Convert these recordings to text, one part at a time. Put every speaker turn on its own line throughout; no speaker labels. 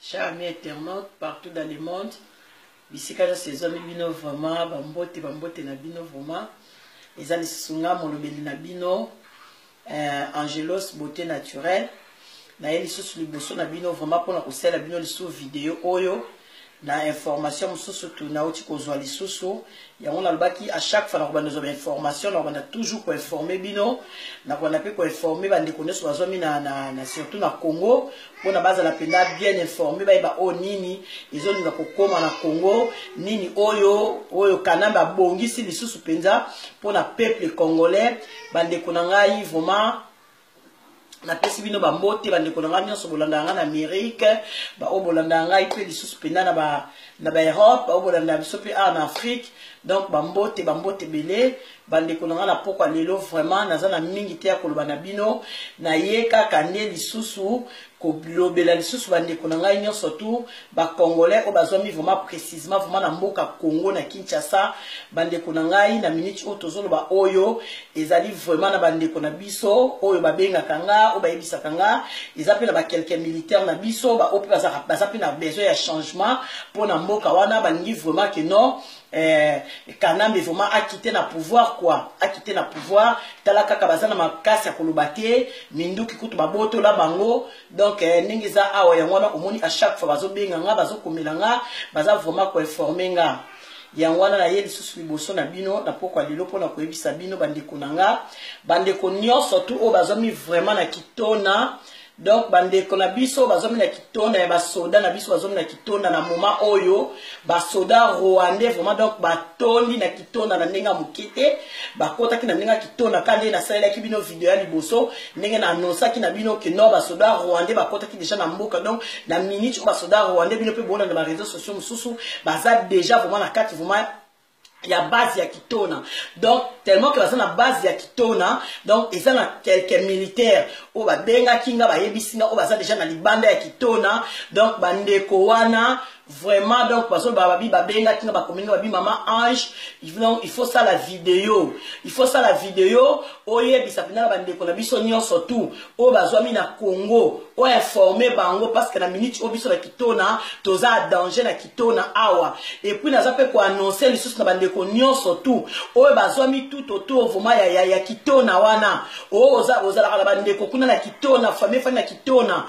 Chers amis internautes partout dans le monde, bisika nyonso ezwami bino vraiment bambote bambote na bino vraiment eza lisusu nga molobeli na bino euh, Angelos beauté naturelle naye lisusu liboso na bino vraiment mpona kosalela bino lisusu video oyo na information mosusu tu nauti kozwa lisusu yango nalobaki à chaque fois nakobanda kozwa bainformation nakobanda toujours koinforme bino nakobanda mpe koinforme bandeko nyonso bazwami na, na, na surtout na congo mpona bazala mpenza bien informe bayeba oyo nini ezolinga kokóma na congo nini oyo oyo kanambe abongisi lisusu mpenza mpona peuple congolais bandeko na ngai vraiment napesi bino bambote bandeko na ngai nyonso bolandaka ngai na amerike baoyo bolandaka ngai mpe lisusu mpenza na ba na baeurope baoyo bolandaka biso mpe awa na afrique donc bambote bambote ebele bandeko na ngai na pokwa lelo vraiment naza na mingi te ya koloba na bino naye kaka nde lisusu kolobela lisusu bandeko na ngai nyonso tu bacongolais oyo bazwami vraiment précisement vraiment na mboka congo na kinshasa bandeko na ngai na minute oyo tozoloba oyo ezali vraiment na bandeko na biso oyo babengaka nga oyo bayebisaka nga eza mpe na bakelke militaire na biso baoyo mpe baza mpe na besoin ya changement mpo na mboka wana balingi vraiment ke non eh, kanambe vraiment akite na pouvoir quoi akite na pouvoir tala kaka baza na makasi ya koloba te minduki kutu babotola bango donc eh, ndenge eza awa yango wana omoni à chaque fois bazobenga nga bazokomela nga baza vraiment koinforme nga yango wana naye lisusu liboso na bino na pokwa lelo mpona koyebisa bino bandeko na nga bandeko nyonso tu oyo bazwami vraiment na kitona donc bandeko na biso bazwami na kitonda ya basoda na biso bazwami na kitonda na moment oyo basoda rwandais vraiment donc batondi na kitonda na ndenge ya moke te bakotaki na ndenge ya kitonda ka nde nasalelaki bino video ya liboso ndenge na annonsaki na bino ke non basoda rwandais bakotaki deja na mboka donc na minute oyo basoda rwandais bino mpe bolanda ba réseaux sociaux mosusu baza deja vraiment na kati vraiment ya base ya kitona donc tellement que baza na base ya kitona donc eza na quelques militaires oyo babengaki nga bayebisi nga oyo baza deja na libanda ya kitona donc bandeko wana vraiment donc bazoloba babi babengaki nga bakomi nga babi mama ange donc il faut sala video il faut sala video oyebisa mpenza na bandeko na biso nyonso tout oyo bazwami na congo oyo informe bango parce que na minute oyo biso na kitona toza danger na kitona awa epuis naza mpe koannonce lisusu na bandeko nyonso tout oyo bazwami tout autour vraiment ya, ya, ya kitona wana oyo ozalaka na bandeko kuna na kitona famille efandi na kitona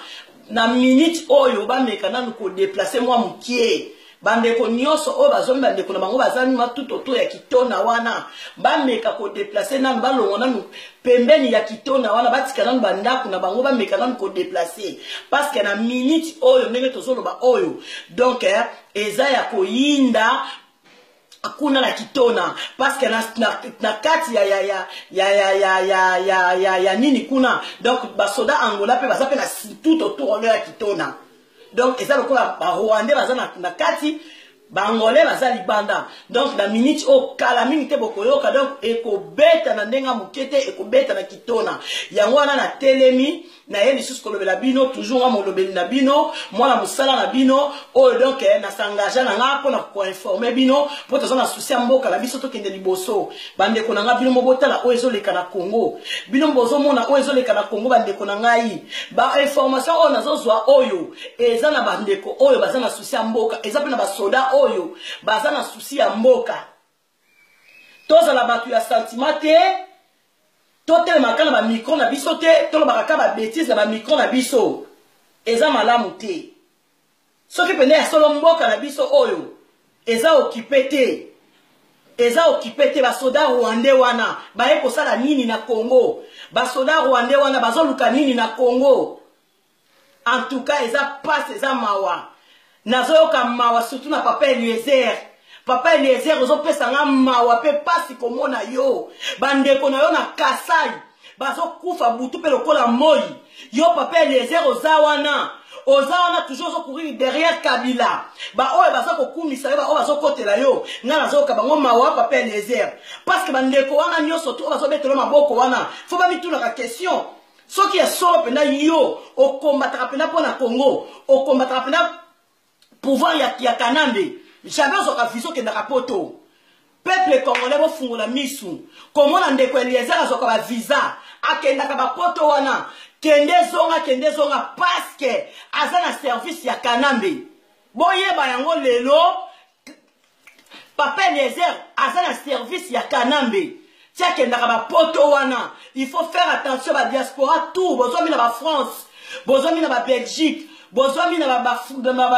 na minute oyo bameka nanu kodeplace mwa mokie bandeko nyonso oyo bazwami bandeko na bango baza tout autour ya kitona wana bameka kodeplace nanu balongwa nanu pembeni ya kitona wana batika nanu bandako na bango bameka nanu kodeplace parce que na minute oyo ndenge tozoloba oyo donc eh, eza ya koyinda kuna na kitona parce que na, na, na kati ya, ya, ya, ya, ya, ya, ya, ya, ya, ya nini kuna donc basoda angola mpe baza mpe na tout autour ya kitona donc eza lokola barwandais baza na, na kati baangolais baza libanda donc na minute oyo kala mingi te bokoyoka donc ekobeta na ndenge ya moke te ekobeta na kitona yango wana natelemi naye lisusu kolobela bino toujours nga molobeli na bino mwana mosala na bino oyo donc eh, na s'engagea na nga mpona koinforme bino mpo toza na susi ya mboka na biso tokende liboso bandeko na nga bino mobotala oyo ezoleka na congo bino bozomona oyo ezoleka na congo bandeko na ngai bainformation oyo nazozwa oyo eza na bandeko oyo baza na susi ya mboka eza mpe na basoda oyo baza na susi ya mboka tozala bato ya sentiment te totelemaka na bamicro na biso te tolobaka kaka babetise na bamicro na biso eza malamu te soki mpenza ya solo mboka na biso oyo eza okipe te eza okipe te basoda rwandais wana baye kosala nini na congo basoda rwandais wana bazoluka nini na congo en tout cas eza pasi eza mawa nazoyoka mawa surtout na papa eliezer papa eliezer ozopesa nga mawa mpe pasi komona yo bandeko na yo na kasai bazokufa butu mpe lokola moi yo papa eliezer oza wana oza wana toujours ozocourir derrière kabila baoyo baza kokumisa yo baoyo bazokotela yo ngai nazoyoka bango mawa papa eliezer parce que bandeko wana nyonso to oyo bazobetela maboko wana fo bamitunaka question soki ya solo mpenza yo okombataka mpenza mpo na congo okombataka mpenza pouvoir ya, ya kanambe jamais ozwaka visa okendaka poto peuple congolais bofungola misu komona ndeko eliezer azwaka bavisa akendaka bapoto wana Kende zonga, kende zonga, parce que aza na service ya Kanambe. Boyeba yango lelo, Papa Eliezer aza na service ya Kanambe. Ti akendaka ba poto wana, il faut faire attention ba diaspora tout, bozwami na ba France, bozwami na ba Belgique, bozwami na ba na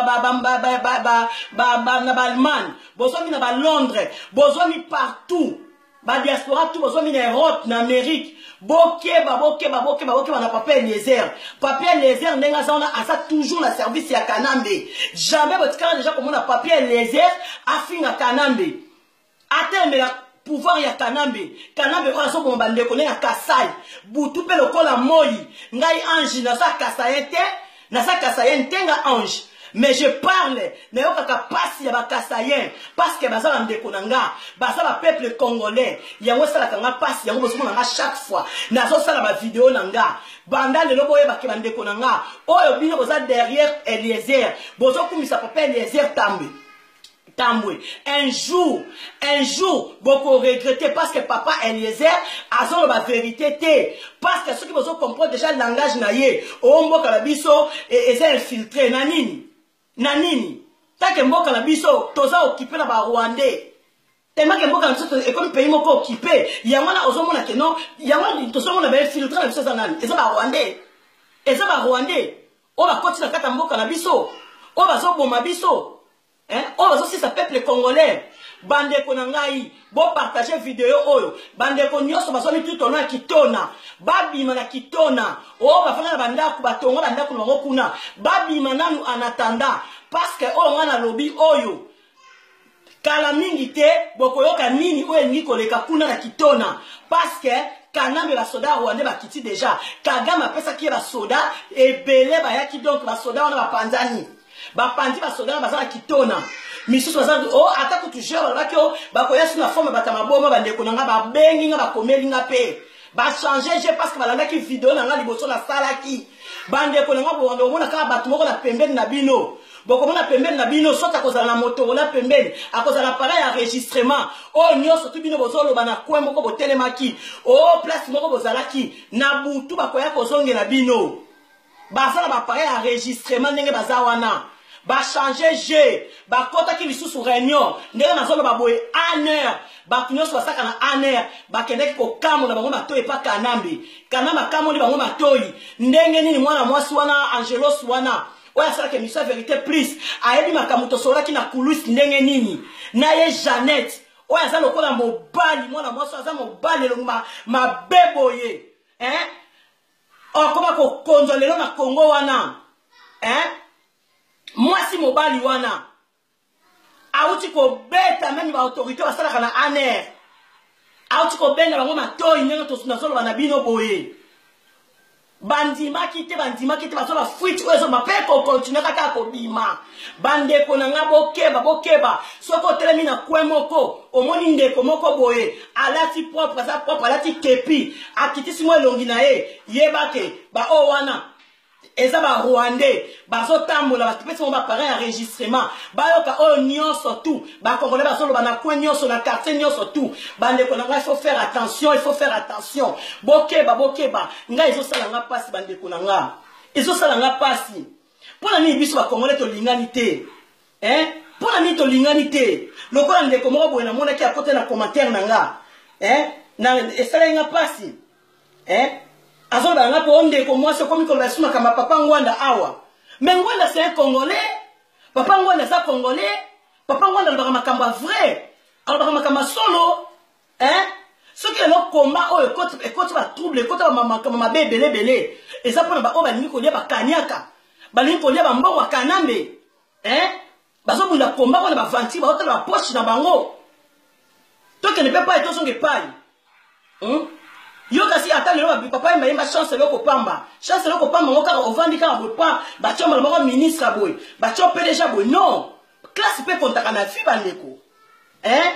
ba Allemagne, bozwami na ba Londres, bozwami partout. Ba diaspora tout bozwami na Europe, na Amérique. Bokeba, bokeba, bokeba, bokeba na Papa Eliezer. Papa Eliezer ndenge aza wana aza toujours na service ya Kanambe. Jamais botikala déjà komona Papa Eliezer afinga Kanambe. Atelemela pouvoir ya Kanambe. Kanambe oyo azoboma bandeko ne na Kasai. Butu pe lokola moi. Ngai Ange naza Kasaïen te. Naza Kasaïen te nga Ange. Mais je parle, nayokaka pasi ya ba Kasaïen parce que baza ba ndeko na nga, baza ba peuple congolais. Yango esalaka nga pasi, yango bozomona nga chaque fois nazosala ba video na nga. Banda lelo boyeba ke ba ndeko na nga oyo bino boza derrière Eliezer, bozokumisa papa Eliezer Tambwe. Tambwe, un jour, un jour, boko regretter parce que papa Eliezer azoloba vérité te. Parce que ceux qui bozo comprendre déjà le langage na ye, o mboka na biso eza infiltré na nini? Na nini? Tant que mboka na biso toza occupé na ba Rwandais. Tellement que mboka na biso ekomi pays moko occupé, yango wana ozomona que non, yango tozomona ba infiltré na biso eza nani? Eza ba Rwandais. Eza ba Rwandais. Oyo bakoti na kati ya mboka na biso, oyo bazoboma biso. Hein? Oyo bazosisa peuple congolais. Bandeko na ngai, bo partager video oyo. Bandeko nyonso bazwami tout au long ya Kitona. Babima na Kitona. Oyo bafanda na bandako, batonga bandako na bango kuna. Babima nanu en attendant. Parce que oyo ngai nalobi oyo, kala mingi te bokoyoka nini oyo elingi koleka kuna na Kitona. Parce que Kanambe basoda rwandais bakiti déjà. Kagame apesaki ye basoda ebele bayaki, donc basoda wana bapanzani. Bapanzi basoda baza na Kitona. Misusu baza oh, ata kutu jeu balobaki oh, bakoya su na forme bata maboma. Bandeko na nga babengi nga, bakomeli nga pe bachanger jeu parce que balandaki video na nga liboso nasalaki. Bandeko na nga, bowanda omona kaka bato moko na pembeni na bino, bokomona pembeni na bino, soki akozala na Motorola pembeni, akozala appareil ya enregistrement. Oyo nyonso tu bino bozoloba na coin moko botelemaki, o place moko bozalaki na butu, bakoya kozongela bino. Baza na baappareil ya enregistrement ndenge baza wana. Bachanger jeu, bakɔtaki lisusu réunion. Ndenge nazoloba boye, ANR, bato nyonso basaka na ANR bakendaki kokamola bango matoi epa Kanambe. Kanambe akamoli bango matoi ndenge nini? Mwana mwasi wana Angelos wana oyo asalaka émission ya Vérité Plus ayebi makambo tosololaki na coulisses ndenge nini na ye. Jeannette oyo aza lokola mobali, mwana mwasi oyo aza mobali, elongi mabe boye, hein? Akoma kokonzwa lelo na Congo wana, hein? Mwasi mobali wana awuti kobeta même baautorité basalaka na ANR, awuti kobenga bango matoi. Ndenge nazoloba na bino boye, bandimaki te, bandimaki te. Bazo bafuite oyo ezoma mpe kocontinuer kaka kobima. Bandeko na nga, bokeba, bokeba. Soki otelemi na coin moko, omoni ndeko moko boye alati propre, aza propre, alati kepi, akitisi mwa elongi na ye, yebake baoyo wana eza barwandais bazotambola. Bapesi bango baappareil ya enregistrement, bayoka oyo nyonso tout bacongolais bazoloba na coin nyonso, na quartier nyonso tout. Bandeko na ngai, il faut faire attention, il faut faire attention. Bokeba, bokeba. Ngai ezosala nga mpasi, bandeko na nga, ezosala nga mpasi. Mpo na nini biso bacongolais tolingani te, hein? Mpo na nini tolingani te? Lokola ndeko moko boye namonaki akota na commentaire na nga, hein? Na esalaki nga mpasi, hein? Azoloba nga mpo ndeko mwasi okomi koloba esu makambo ya papa Ngwanda awa. Mais Ngwanda, c'est un Congolais. Papa Ngwanda aza Congolais. Papa Ngwanda alobaka makambo ya vrai, alobaka makambo ya solo, hein? Soki lelo komba oyo ekoti batrouble, ekoti makambo mabe ebele ebele, eza mpona baoyo balingi kolia bakaniaka, balingi kolia bambongo ya Kanambe, hein? Bazobunda komba mpona bavanti, baotala bapoche na bango. Tokende mpe pai, tozonga epai, Yo kasi ata lelo papa yemba yemba chance eloko pamba, chance eloko pamba ngo kaka ovandi kaka boye pa batio mbala moko ministre boye, batio PDG boye. Non, classe mpe kontaka na vie, bandeko, hein?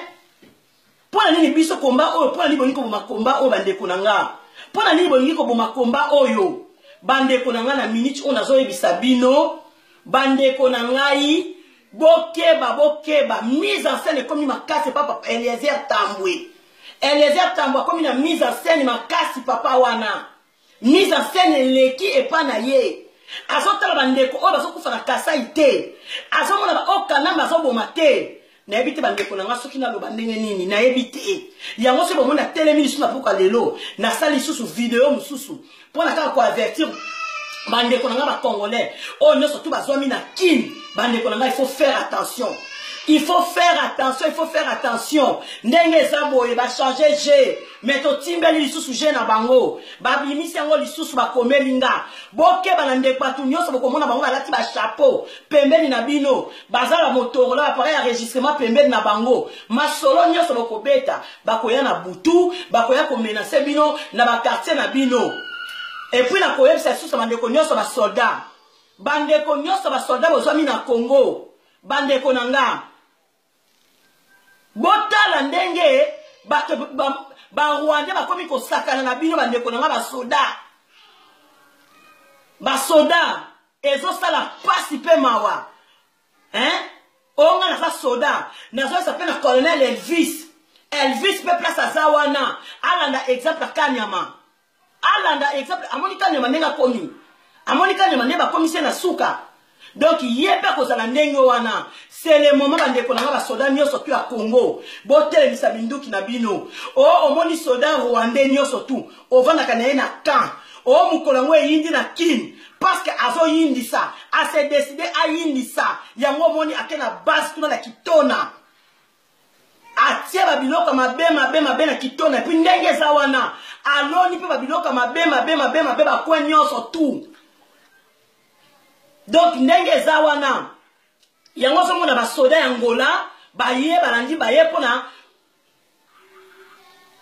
Mpo na nini biso komba oyo? Mpo na nini bolingi koboma komba oyo, bandeko na nga? Mpo na nini bolingi koboma komba oyo, bandeko na nga? Na minute oyo nazoyebisa bino, bandeko na ngai, bokeba, bokeba. Mise en scène ekomi makasi epa papa Eliezer Tambwe. Eliezer Tambwe akomi na mise en scène makasi. Papa wana, Mise en scène eleki epa na ye. Azotala bandeko oyo bazokufa na Kasai te. Azomona ba oyo Kanambe azoboma te. Nayebi te bandeko na nga soki naloba ndenge nini, nayebi te. Yango soki bomoni natelemi lisusu na pokwa lelo, nasali lisusu video mosusu mpo na kaka koavertir bandeko na nga ba congolais oyo nyonso tu bazwami na Kin. Bandeko na nga, il faut faire attention. Il faut faire attention, il faut faire attention. Ndenge eza boye, ba changer jeu. Mais totimbeli lisusu jeu na bango. Babimisi yango lisusu, bakomeli nga. Bokeba na ndeko, bato nyonso bokomona bango balati ba chapeau pembeni na bino. Baza ba motorola, appareil ya enregistrement pembeni na bango. Masolo nyonso bokobeta, bakoya na butu, bakoya komenacer bino na ba quartier na bino. Et puis nakoyebisa lisusu bandeko nyonso ba soldat. Bandeko nyonso ba soldat bozwami na Congo. Bandeko na nga, botala ndenge bato ba Rwandais bakomi kosakana na bino. Bandeko na nga basoda, basoda ezosala pasi mpe mawa, hein? Oyo nga naza soda, nazoyesa mpe na colonel Elvis. Elvis mpe place aza wana, alanda exemple ya Kanyama, alanda exemple. Amoni Kanyama ndenge akomi, amoni Kanyama ndenge bakomisi ye na suka. Donc ye mpe akozala ndenge wana. C'est le moment, bandeko na nga basoda nyonso tu ya Congo, botelemisa minduki na bino. O omoni soda rwandais nyonso tu ovandaka na ye na camp, o mokolo yango eyindi na Kin, parce que azoyindisa, ase décide ayindisa yango. Omoni ake na base kuna na Kitona, atie babiloko mabe mabe mabe na Kitona. Et puis ndenge eza wana, aloni mpe babiloko mabe mabe mabe mabe bakwe nyonso tu. Donc ndenge eza wana, yango ozomona basoda ya Ngola baye, balandi, baye mpona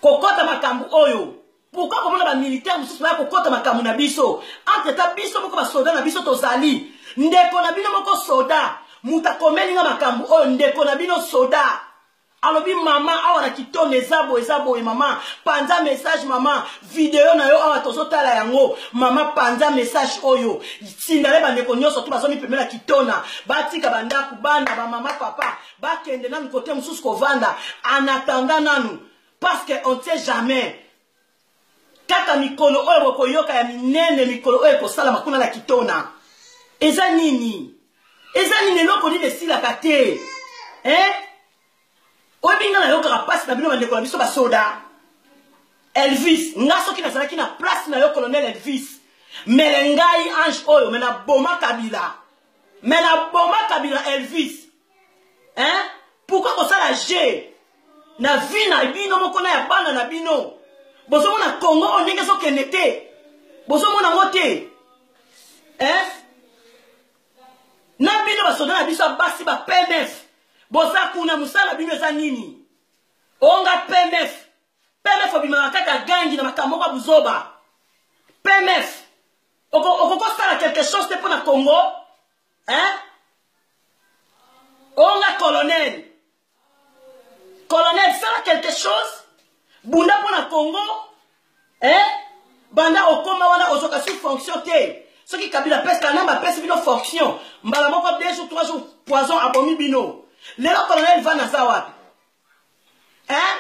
kokɔta makambo oyo. Pourquoi komona bamilitaire mosusu baya kokɔta makambo na biso? Entre ta biso moko basoda na biso tozali. Ndeko na bino moko soda moto akomeli nga makambo oyo. Ndeko na bino soda alobi: "Mama, awa na Kitona eza boye, eza boye. Mama, panza message. Mama, video na yo awa tozotala yango. Mama, panza message oyo, tindale bandeko nyonso to bazomi pembeni na Kitona, batika bandako, bana, bamama, papa, bakende nanu kote mosusu kovanda en attendant nanu, parce que on ne sait jamais." Kaka mikolo oyo bokoyoka ya minene, mikolo oyo ekosalama kuna na Kitona. Eza nini? Eza nini? Eloko nini esilaka te, eh? Oyebi nga nayokaka mpasi na bino, bandeko na biso basoda. Elvis, nga soki nazalaki na place na yo, colonel Elvis, mele ngai ange oyo, me naboma Kabila, me naboma Kabila. Elvis, hein? Pourquoi kosala jeu na vie na bino moko na ya bana na bino? Bozomona Congo oyo ndenge ezokende te, bozomona yango te, hein? Na bino basoda na biso ya basi ba PMF, boza kuna, mosala bino eza nini? Onga PMF, PMF obimaka kaka gangi na makambo moko ya buzoba. PMF okokosala quelque chose te mpo na Congo, hein? Onga colonel, colonel, sala quelque chose, bunda mpo na Congo, hein? Banda okoma wana, ozoka su fonction te. Soki Kabila apesi, Kanambe apesi bino fonction, mbala moko 2 jours, 3 jours, poison, abomi bino. Lelo colonel Van aza wapi, hein?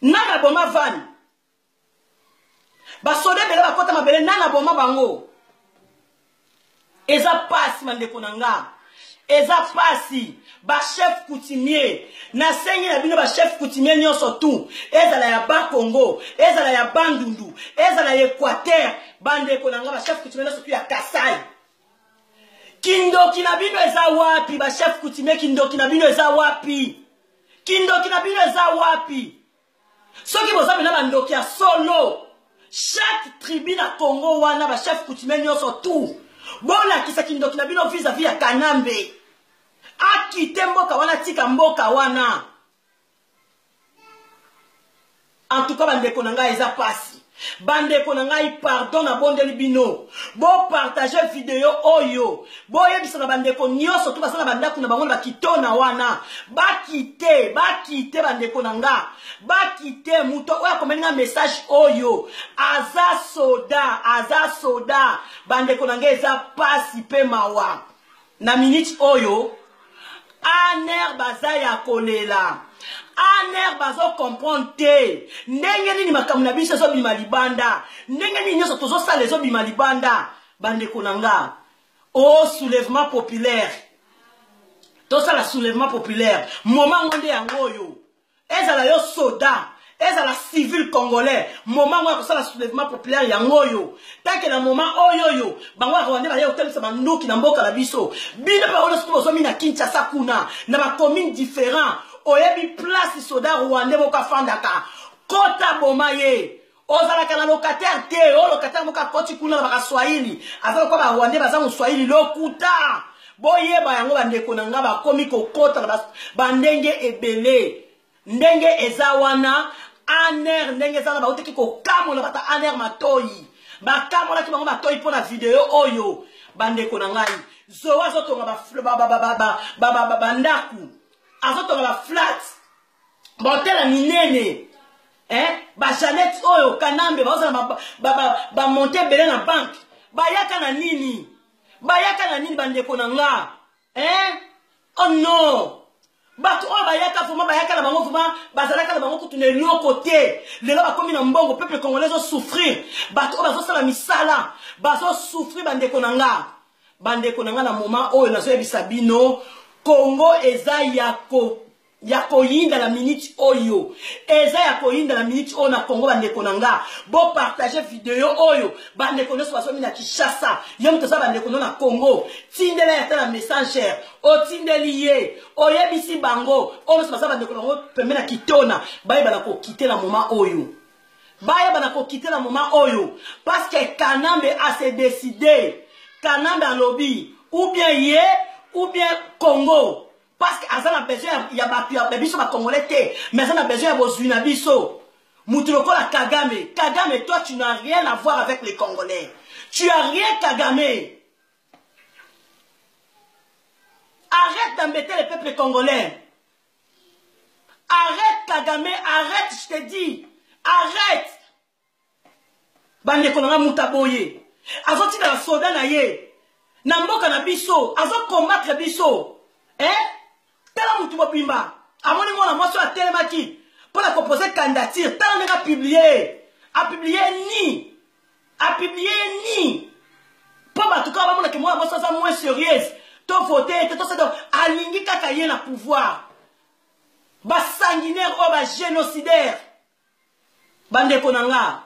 Nani aboma Van? Basoda ebele bakɔta mabele, nani aboma bango? Eza pasi, bandeko na nga, eza pasi. Bachef coutumier, nasengi na bino, bachef coutumier nyonso tu, ezala ya Bakongo, ezala ya Bandundu, ezala ya Équateur, bandeko na nga bachef coutumier nyonso tu ya Kasai, kindoki na bino eza wapi? Bachef coutumier, kindoki na bino eza wapi? Kindoki na bino eza wapi? Soki boza mpenza bandoki ya solo, chaque tribu na Congo wana, bachef coutumier nyonso tu, bolakisa kindoki na bino vis-à-vis ya Kanambe. Akite mboka wana, tika mboka wana. En tout cas, bandeko na ngai, eza pasi. Bandeko na ngai, pardon, nabondeli bino, bopartage video oyo, boyebisa na bandeko nyonso to baza na bandako na bango na bakitona wana, bakite, bakite. Bandeko na nga, bakite. Moto oyo akomeli nga message oyo aza soda, aza soda. Bandeko na ngai, eza pasi mpe mawa. Na minute oyo, ANR baza ya kolela. ANR bazo comprendre te ndenge nini makambo na biso ezobima libanda, ndenge nini nyonso tozosala ezobima libanda. Bandeko na nga, o oh, soulèvement populaire, tosala soulèvement populaire moment ngo nde yango oyo. Ezala yo soda, ezala civil congolais, moment ngo ya kosala soulèvement populaire yango oyo. Tant que na moment oyo oyo bango ya Rwanda baye kotelemisa banduki na mboka na biso, bino mpe bango nyonso bozomi na Kinshasa kuna na ba commune différent, oyebi place soda rwandais moko afandaka, kota boma ye. Ozalaka na locataire te, oyo locataire moko akoti kuna na bakaswahili, aza lokola ba rwandais baza moswahili lokuta. Boyeba yango bandeko na nga, bakomi kokota na bandenge ebele. Ndenge eza wana ANR, ndenge eza wana bautaki kokamola bata ANR matoi, bakamolaki bango matoi mpo na video oyo. Bandeko na ngai, Zoe azotonga bandako, azotonga ba flat, bahotel ya minene, eh? Ba Jeannette oyo Kanambe bazala ba monte ebele na banque, bayaka na nini? Bayaka na nini bandeko na nga? Eh? Oh non! Bato oyo bayaka vraiment, bayaka na bango vraiment, bazalaka na bango kutu na eloko te. Lelo bakomi na mbongo, peuple congolais ezo souffrir. Bato oyo bazosala misala, bazo souffrir bandeko na nga. Bandeko na nga, na moment oyo nazoyebisa bino, Congo eza ya ko ya koyinda na minute oyo, eza ya koyinda na minute oyo na Congo. Bandeko na nga, bo partager video oyo, bandeko nyonso bazomi na Kinshasa, yo moto oza bandeko no na Congo, tindela ya ta na messenger, otindeli ye, oyebisi bango oyo nyonso baza bandeko na bango pembe na Kitona, bayeba na kokite na moment oyo, bayeba na kokite na moment oyo, parce que Kanambe a se décidé. Kanambe alobi ou bien ye ou bien Congo, parce que aza na besoin ya bato ya biso ba congolais te, mais aza na besoin ya bozwi na biso. Mutu lokola Kagame, Kagame, toi tu n'as rien à voir avec les Congolais, tu as rien Kagame. Arrête d'embêter le peuple congolais. Arrête Kagame, arrête, je te dis. Arrête. Bandeko na nga, mutu aboye azotika na soda na ye na mboka na biso, azokombattre biso, eh? Tala mutu mobimba amoni mwana mwasi oyo atelemaki mpo na kopose candidature, tala ndenge apublie, apublie ni apublie ni mpo bato kaka bamonaki mwana mwasi aza moins sérieuse, to vote te, to donc alingi kaka ye na pouvoir. Ba sanguinaire oyo, ba génocidaire. Bandeko na nga,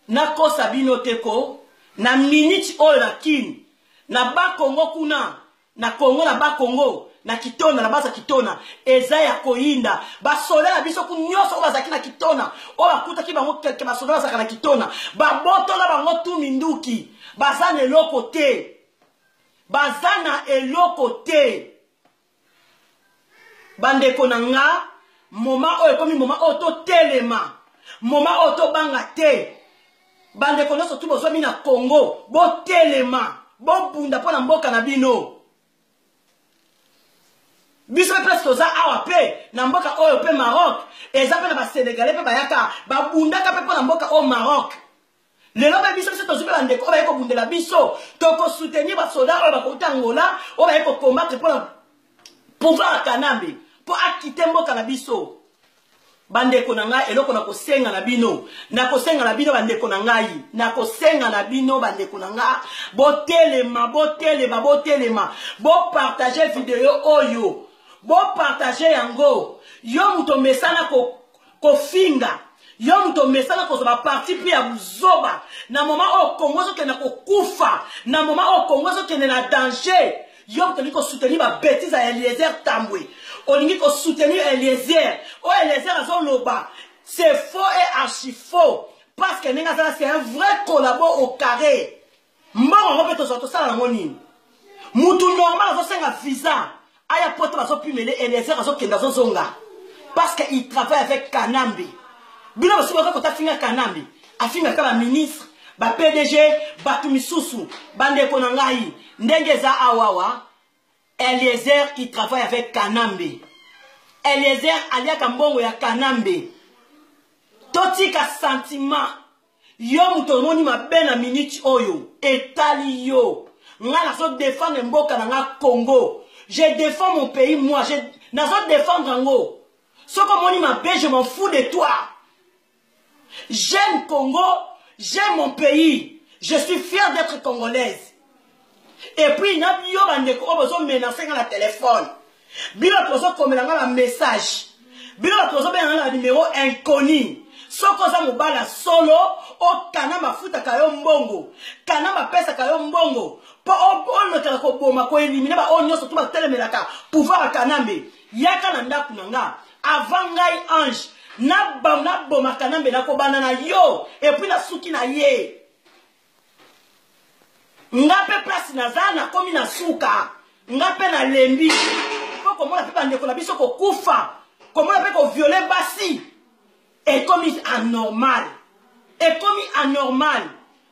nakosa bino te ko na minute oyo na Kin, na ba Congo kuna, na Congo, na ba Congo, na Kitona, na baza Kitona, eza ya koyinda. Basoda na biso ku nyonso oyo bazalaki na Kitona, oyo bakutaki bango kelke basoda bazalaka na Kitona, babotola bango tu minduki, baza na eloko te, baza na eloko te. Bandeko na nga, moment oyo ekomi moment oyo totelema, moment oyo tobanga te. Bandeko nyonso tu bozwami na Congo, botelema, bobunda mpo na mboka na bino. Biso mpe place toza awa mpe na mboka oyo mpe Maroc, eza mpe na ba Sénégalais mpe bayaka babundaka mpe mpo na mboka oyo Maroc. Lelo mpe biso tozwi mpe bandeko oyo baye kobundela biso, tokosoutenir basoda oyo bakouta Angola, oyo baye kokombattre mpo na pouvoir ya Kanambe mpo akite mboka na biso. Bandeko na ngai, eloko na kosenga na bino, na kosenga na bino bandeko na ngai, na kosenga na bino bandeko na ngai, botelema, botelema, botelema, bopartage video oyo, bopartage yango. Yo moto omesana kofinga, yo moto omesana kozwa baparti mpe ya buzoba, na moment oyo Congo ezokende kokufa, na moment oyo Congo ezokende na danger, yo moto olingi kosoutenir babêtise ya Eliezer Tambwe, olingi kosoutenir Eliezer oyo Eliezer azoloba, c'est faux et archi faux, parce que ndenge azala, c'est un vrai collabo au carré. Mbongo yango mpe tozwa, tosala yango nini? Mutu normal azosenga visa aya poto, bazopimele Eliezer, azokende azozonga, parce que il travaille avec Kanambe. Bino basi boza kota finga Kanambe, afingaka baministre, ba PDG, bato misusu. Bandeko na ngai, ndenge eza awawa, Eliezer il travaille avec Kanambe, Eliezer aliaka mbongo ya Kanambe. Totika sentiment. Yo moto omoni mabe na minute oyo, etali yo. Nga nazo défendre mboka na nga Congo, je défends mon pays, moi je nazo défendre yango. Soki omoni mabe, je m'en fous de toi. J'aime Congo, j'aime mon pays. Je suis fière d'être congolaise. Et puis na yo bandeko oyo bozo menacer nga na téléphone. Bino bato bozokomela nga ba message. Bino bato bozobenga nga na numéro inconnu. Soki oza mobala solo, okana mafutaka yo mbongo. Kana bapesaka yo mbongo mpo olotaka koboma koelimine baoyo nyonso to batelemelaka pouvoir ya Kanambe. Yaka na ndako na nga avant ngai ange naboma Kanambe, nakobanda na yo epuis nasuki na ye. Nga mpe place naza, nakomi na suka, nga mpe nalembi mpo komona mpe bandeko na biso kokufa, komona mpe koviole basi ekomi anormal, ekomi anormal.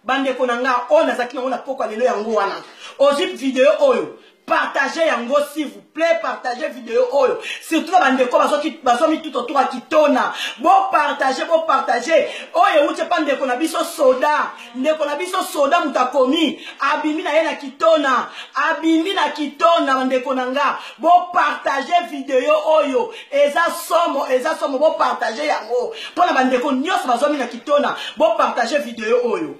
Bandeko na nga, oyo nazalaki nango na pokwa lelo yango wana. Ozwi video oyo, partage yango s'il vous plaît, partage video oyo surtout na bandeko bazwami tout autour ya Kitona. Bopartage, bopartage oyo euti epa ndeko na biso soda, ndeko na biso soda moto akomi abimi na ye na Kitona, abimi na Kitona. Bandeko na nga, bopartage video oyo, eza somo, eza somo. Bopartage yango mpo na bandeko nyonso bazwami na Kitona, bopartage video oyo.